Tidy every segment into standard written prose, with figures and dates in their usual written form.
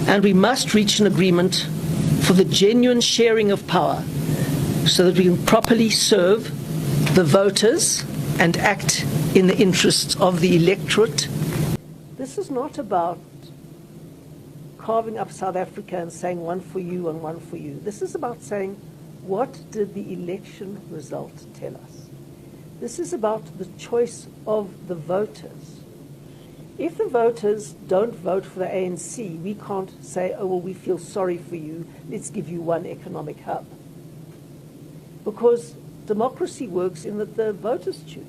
And we must reach an agreement for the genuine sharing of power so that we can properly serve the voters and act in the interests of the electorate. This is not about carving up South Africa and saying one for you and one for you. This is about saying, what did the election result tell us? This is about the choice of the voters. If the voters don't vote for the ANC, we can't say, oh, well, we feel sorry for you, let's give you one economic hub. Because democracy works in that the voters choose.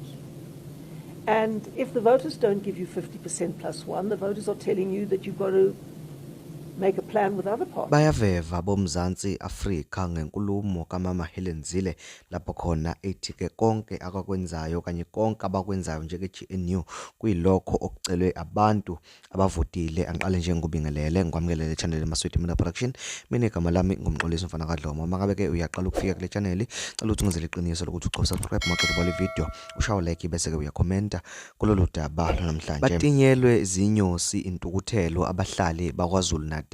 And if the voters don't give you 50% plus one, the voters are telling you that you've got to make a plan with other parties. Bayaveva boMzansi Afrika ngenkulumo kaMama Helen Zille lapho khona ethi-ke konke akakwenzayo okanye konke abakwenzayo njenge-GNU kuyilokho okucelwe abantu abavotile. Angiqale nje ngikubingelele, ngikwamukele channel Maswidi Media Production. Mina igama lami nguMxolisi mfana kaDlomo. Uma ngabe ke uyaqala ukufika kule channel, cela ukuthi ungenzele iqiniso lokuthi ucofa subscribe maqeda ubale video, ushaye like bese ke uyakhomenta kulolu daba namhlanje. Batinyelwe zinyosi intukuthelo abahlali baKwaZulu Natal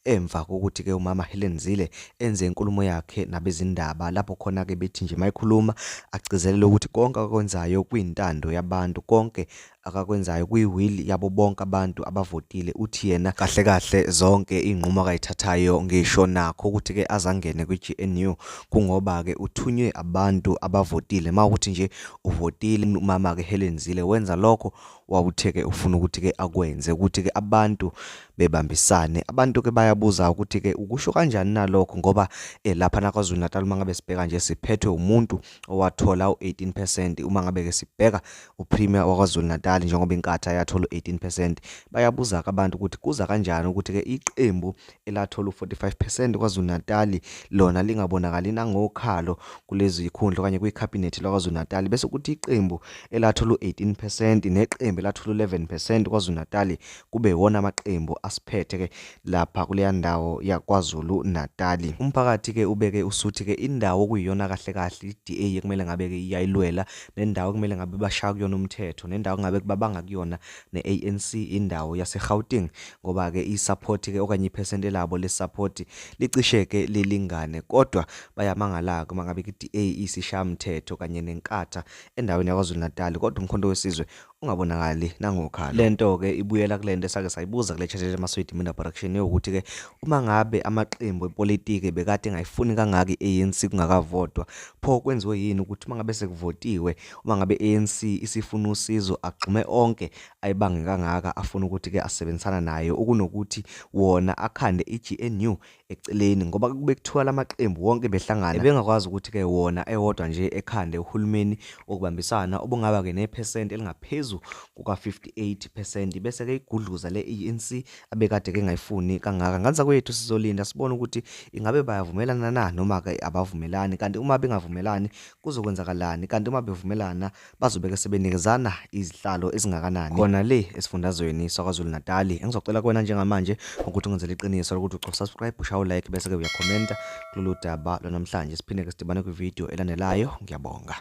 emva kokuthi ke umama Helen Zille enze inkulumo yakhe nabezindaba lapho khona ke bethi nje mayikhuluma agcizelele ukuthi konke akwenzayo kuyintando yabantu, konke akakwenzayo kuyi-will yabo bonke abantu abavotile. Uthi yena kahle kahle zonke iy'nqumo akayithathayo ngisho nakho ukuthi ke azangene kwi-GNU kungoba ke uthunywe abantu abavotile. Mawukuthi nje uvotile umama ke Helen Zille wenza lokho wawuthe ke ufuna ukuthi ke akwenze ukuthi ke abantu bebambisane. Abantu ke bayabuza ukuthi ke ukusho kanjani nalokho ngoba lapha na KwaZulu Natal uma ngabe sibheka nje siphethwe umuntu owathola u-18%. Uma ngabe ke sibheka uPremier waKwaZulu Natal njengoba iNkatha yathola u-18%, bayabuza ke abantu ukuthi kuza kanjani ukuthi ke iqembu elathola u-45% KwaZulu Natal lona lingabonakali nangokhalo kulezi zikhundla okanye kwikhabinethi laKwaZulu Natal, bese kuthi iqembu elathola u-18% neqembu elathola u-11% KwaZulu Natal kube iwona amaqembu asiphethe ke lapha kuleya ndawo yaKwaZulu Natal. Umphakathi ke ubeke usuthi ke indawo okuyiyona kahle kahle i-DA ekumele ngabe ke iyayilwela, nendawo ekumele ngabe bashaya kuyona umthetho, nendawo ngabe kubabanga kuyona ne-ANC indawo yaseGauteng, ngoba ke i-support ke okanye iphesenti labo le-support licishe ke lilingane. Kodwa bayamangala ke uma ngabe i-DA isishaya umthetho kanye neNkatha endaweni yaKwaZulu Natal, kodwa uMkhonto weSizwe ungabonakali nangokhalo. Lento ke ibuyela kulento esake sayibuza kule channel Maswidi Media Production yokuthi ke uma ngabe amaqembu epolitiki bekade engayifuni kangaka i-ANC kungakavotwa, pho kwenziwe yini ukuthi uma ngabe sekuvotiwe, uma ngabe i-ANC isifuna usizo agxume onke ayibange kangaka afuna ukuthi ke asebenzisana nayo ukunokuthi wona akhande i-GNU eceleni, ngoba kube kuthiwa lamaqembu wonke behlangana bengakwazi ukuthi ke wona ewodwa nje ekhande uhulumeni okubambisana obungaba ke nephesenti elingaphezu kuka-58% bese ke igudluza le ANC abekade ke ngayifuni kangaka. Nganza kwethu sizolinda sibone ukuthi ingabe bayavumelana na noma ke abavumelani, kanti uma bengavumelani kuzokwenzakalani, kanti uma bevumelana bazobe ke sebenikezana izihlalo ezingakanani khona le esifundazweni saKwaZulu Natal. Engizocela kuwena njengamanje ukuthi ungenzele iqiniso lokuthi ucofa subscribe, ushaye like bese ke uyakhomenta kulolu daba lwanamhlanje. Siphinde ke sidibane kwivideo elandelayo. Ngiyabonga.